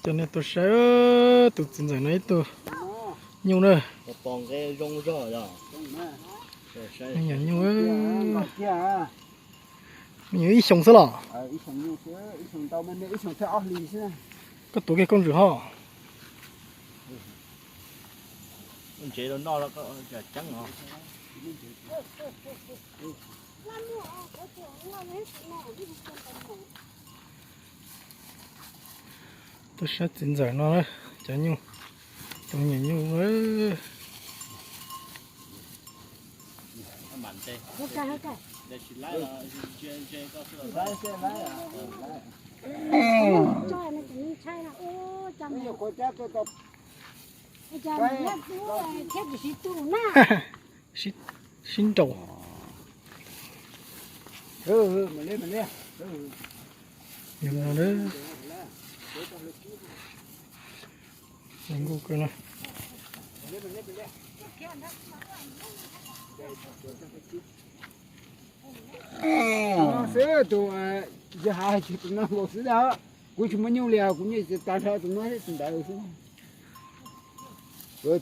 Coj nej tuaj saib tus txiv ntxawm no ib tug nyuj na. Me nyuam nyuj, me nyuam ib xyoos xwb los? Koj tuav kiag koj ntsuam hos. Tuaj saib txiv ntxawm no, cov nyuj, tus nyuam nyuj. Sib nraus. Zoo nkauj kawg na. Xwb tus, yog hais tias tus no nkaus xwb ntag. Kuv tsis muaj nyuj li, kuv nyuj tsis tas nrho tus no thiab tus ntawd xwb.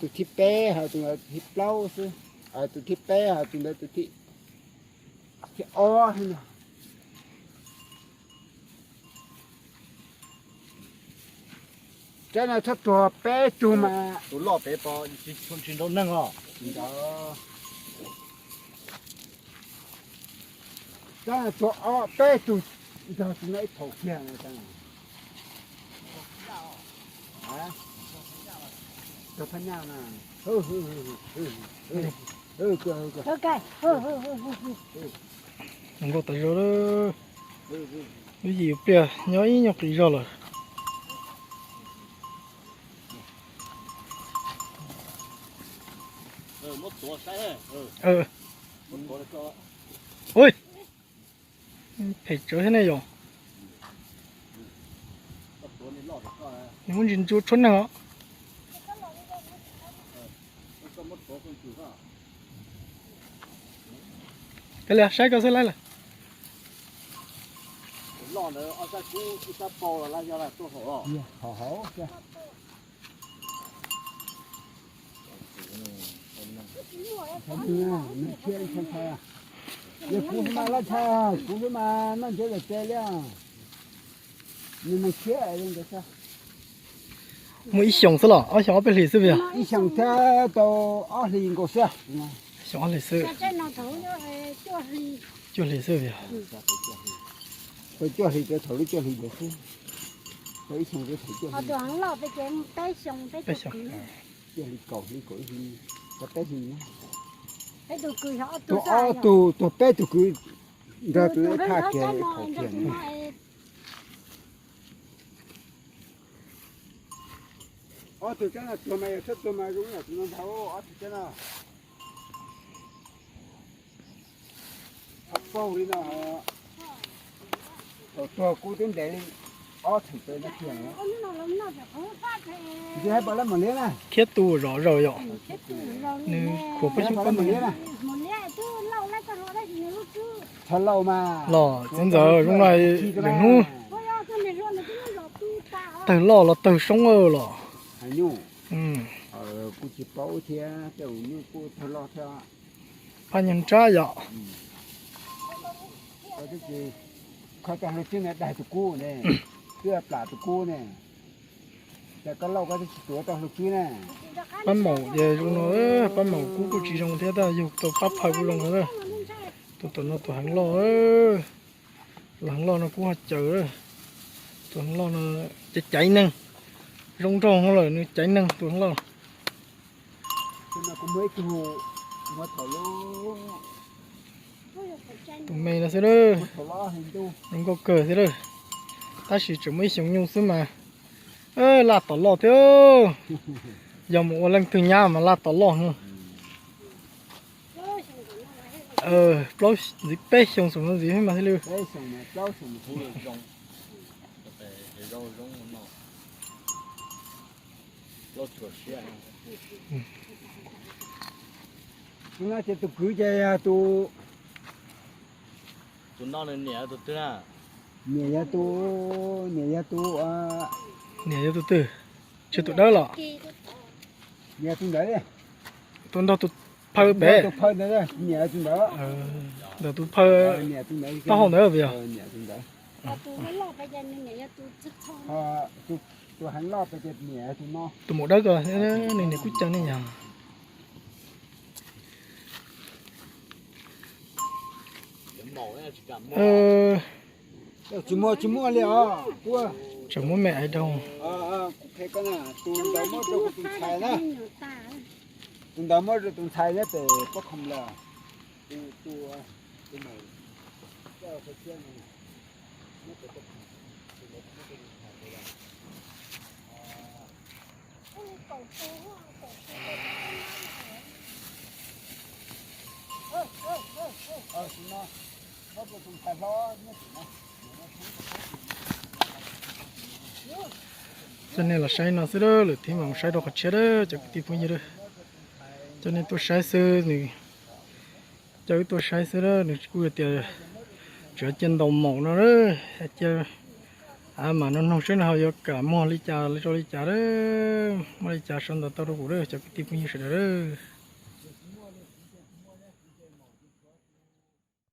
Tus thib peb, ho tus thib plaub xwb. Tus thib peb, ho tus ntawd tus thib, thib ob xwb ntag. Tsaib no txhob tuag peb tug mas. Tus loj pem pos tsis nraum neeg os. Tsaib no tuag ob peb tug nrog tus no ib phaum kiag no. Tug phab nyaj na. Zoo nkauj tas zog lawm. Lub yim pliag nyob ib nyuag qis zog lawm. Ui, phem tsawv thiab ne yom. Nws muaj ntsis ntxhua tshuaj neeg os. Kav liam, saib koj xwb laib lawm. Yog kuv xwb mas laj ntshai, kuv xwb mas noj ntsev lawm tsev li. Nws neeg thiab. Muaj ib xyoos xwb los ob xyoos ob peb hlis xwb yog? Ib xyoos thiab tau ob hlis nkaus xwb. Xyoo ob hlis xwb. Cuaj hlis xwb yog? Tau cuaj hlis, tau thaum lub cuaj hlis ntawd xwb. Tau ib xyoos tau thaum cuaj hlis. Peb xyoos. Cuaj hlis kaum hli kaum ib hlis, tau peb hlis na. Tus ob tug, tus peb tug kwv nrog tus ib thaj kiag phaum kiag. Ob tug tsaib no tuag mas yog txhob tuag mas zoo yam tus no ntag, ob tug tsaib no. Txhob paug li no, thaum tuag kuv twb ntes li ob txheem pes no kiag. Ntxim hais pom lawv mam liab na. Khiab tu zom zaws yom. Nws khuam peb xyoob peb mus liab na. Txhob lauj mas. Los txiv ntxawm zoo no lwm hnub tawg loj los tawg soob los. Kuj tsis paub thiab, tej nyuj kuj tawg loj thiab. Phaj nyuag nrab yom. Kho tau hluas tswb na, daig tus kub ne, twb plam tus kub ne. Cas koj lauj koj twb tsis tuav tau hluas tswb na. Pab maum ces zoo no, pab maum kub kuj tsis zoo thiab tab yug tau pab phaw kuj zoo no. Tus tom no tus heev loj, tus heev loj no kuj ho caws. Tus heev loj no caiv caiv neeg, zoo nraug lawm nws caiv neeg tus heev loj. Tus me no xwb lawm, zoo nkauj kawg xwb lawm. Tab sis tseem muaj ib xyoos nyuj xwb mas laj tom loj thiab. Yog mus ua leej twg nyab mas laj tom loj no. Plaub ntxiv peb xyoo xwm no ntxiv mas thiaj li. Tus no ces tus kwv ces yog tus, tus no nws niam tus twg na? Niam yog tus, niam yog tus Niam yog tus twg? Tsis tus dawb los? Tus nrog tus phaw pem. Ntawm tus phaw taub hau ntawd puas yog? Tus maum dawb ko, nws niam kuj ceev ne yog. Tsis muaj, tsis muaj li os. Tseem muab me aiv rau. Tus ntawd muab rau tus ntxhais na. Tus ntawd muab rau tus ntxhais nyob pem pob khoom lawm. Coj nej los saib no xwb, lwm thib mam saib rau qhov tshiab a cov kwv tij phooj ywg. Coj nej tuaj saib xwb, nws coj wb tuaj saib xwb a, nws kuj tias tseem cia ntaus maum no, cia mam no noog seb nws ho yuav kam muag li cas rau li cas a, muaj li cas sau ntawv tau rau kuv a cov kwv tij phooj ywg sawv daws a.